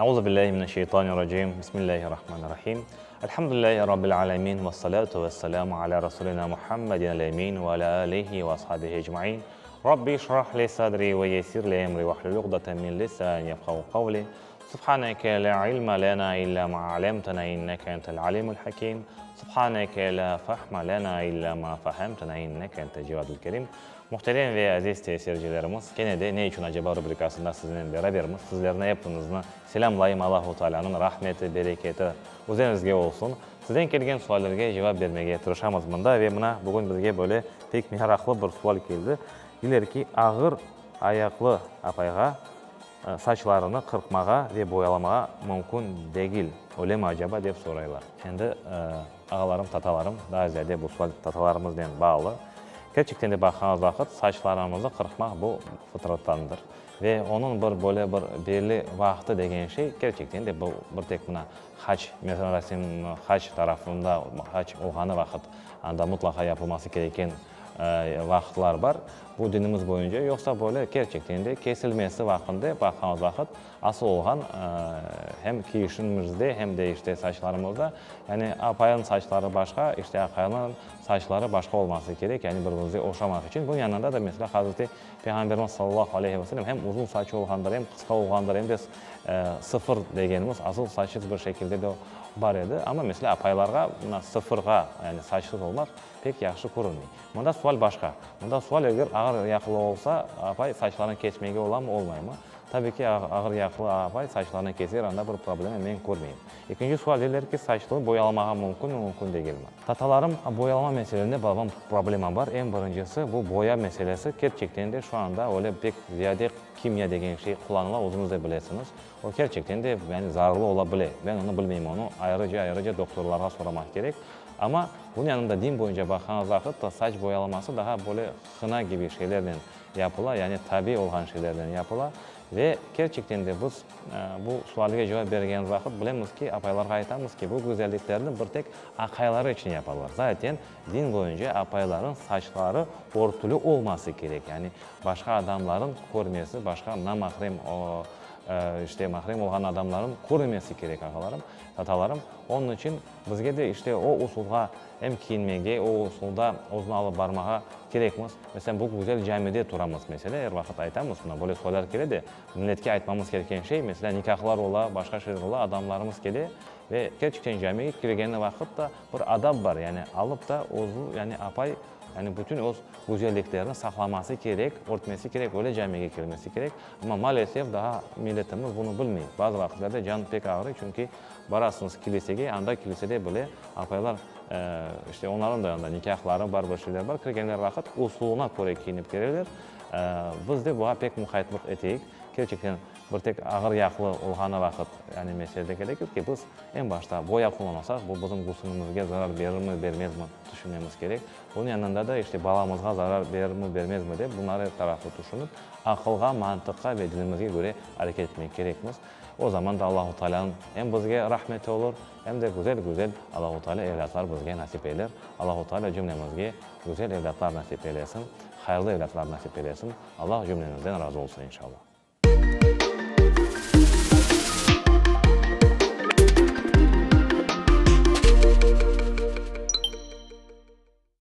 Auzu billahi mineşşeytanirracim. Bismillahirrahmanirrahim. Elhamdülillahi rabbil alemin ve salatu ve selamu ala rasulina Muhammedin el-emin ve ala alihi ve ashabihi ecmain. Rabbi işrah li sadri ve yessir li emri ve hlul uqdeten min lisani yefkahu qavli. Subhaneke la ilme lena illa ma alemtena inneke entel alimul hakim. Subhaneke la fahme lena illa ma fahemtena inneke entel cevadul kerim. Muhterem ve aziz seyircilerimiz, kene de Ne içün acaba rubrikasında siznen berabermiz. Sizlerni epiñizni selâmlayım, Allahu Taalânıñ rahmeti, bereketi üzeriñizge olsun. Sizden kelgen suallerge cevap bermege tırışamız mında ve mına bugün bizge böyle pek meraqlı bir sual keldi. Deyler ki, ağır ayaqlı apayğa saçlarını qırqmağa ve boyalamağa mümkün degil, öylemi acaba dep soraylar. Endi ağalarım, tatalarım, daa ziyade bu sual tatalarımıznen bağlı. Kerçekten de baqqanımız vaqıt saçlarımıznı qırqmaq bu fıtrattandır. Ve onıñ bir böyle bir belli vaqtı degen şey kerçekten de bu bir tek mına hac merasim hac tarafında hac olğanı vaqıt anda mutlaqa yapılması kereken vaqıtlar bar. Bu dinimiz boyunca, yoqsa böyle kerçekten de kesilmesi vaqtında baqqanımız vaqıt asıl olğan hem kiyişimizde, hem de işte saçlarımızda, yani apayın saçları başqa, işte aqaynıñ saçları başqa olması kerek, yani bir-birimizge oşamaq içün. Bunıñ yanında da, meselâ, Hazreti Peyğamberimiz sallallahu aleyhi ve sellem hem uzun saçı olğandır, hem qısqa olğandır, hem de sıfır degenimiz asıl saçsız bir şekilde de bar edi. Amma, meselâ, apaylarğa mına sıfırğa, yani saçsız olmaq pek yahşı körünmey. Mında sual başqa. Mında sual, eger ağır yaqlı olsa, apay saçlarını kesmege olamı, olmaymı? Tabii ki, ağır yaqlı apay saçlarını keser, anda bir problema men körmeyim. Ekinci sual, deyler ki, saçlı boyalamağa mümkünmi, mümkün degilmi? Tatalarım, boyalama meselende balaban problema bar. Eñ birincisi, bu boya meselesi. Kerçekten de, şu anda öyle pek ziyade kimya degen şey qullanıla, özüñiz de bilesiñiz. O kerçekten de, yani zararlı ola bile. Men onı bilmeyim, onı ayrıca, ayrıca doktorlarğa soramaq kerek. Amma bunıñ yanında din boyunca baqqanıñız vaqıt da saç boyalaması daha böyle hına kibi şeylernen yapıla, yani tabiiy olğan şeylernen yapıla. Ve kerçekten de biz bu sualge cevap bergen vaqıt bilemiz ki, apaylarğa aytamız ki, bu güzelliklerni bir tek aqayları içün yapalar. Zaten din boyunca apaylarnıñ saçları örtüli olması kerek, yani başqa adamlarnıñ körmesi, başqa namahrem, işte mahrem olğan adamlarnıñ körmemesi kerek ağalarım, tatalarım. Onıñ içün bizge de işte o usulğa em kiyinmege, o usulda özüni alıp barmağa kerekmiz. Meselâ, bu güzel camide turamız, meselâ, er vaqıt aytamız, mına böyle sualler kele de, milletke aytmamız kereken şey, meselâ, nikâhlar ola, başqa şeyler ola, adamlarımız kele ve kerçekten camige kirgeni vaqıt da bir adab bar, yani alıp da özü, yani apay, yani bütün öz güzelliklerini saqlaması kerek, örtmesi kerek, öyle camige kirmesi kerek. Amma maalesef daa milletimiz bunı bilmey. Bazı vaqıtlarda can pek ağrıy, çünki Barasıñız kilisege, anda kilisede bile apaylar, işte onlarnıñ da anda nikâhları bar, bir şeyler bar, kirgenler vaqıt usulına köre kiyinip kireler. Biz de buña pek muqaytlıq eteyik. Kerçekten bir tek ağır yaqlı olğanı vaqıt, yani mesele degil ki, biz eñ başta boya qullanasaq, bu bizim gusülümizge zarar berirmi, bermezmi tüşünmemiz kerek. Bunıñ yanında da işte balamızğa zarar berirmi, bermezmi dep bunları er taraflı tüşünip, aqılğa, mantıqqa ve dinimizge köre areket etmek kerekmiz. O zaman da Allahu Taalânıñ em bizge rahmeti olur, em de güzel-güzel Allahu Taalâ evlâtlar bizge nasip eyler. Allahu Taalâ cümlemizge güzel evlâtlar nasip eylesin, hayırlı evlâtlar nasip eylesin. Allah cümlemizden razı olsun inşallah.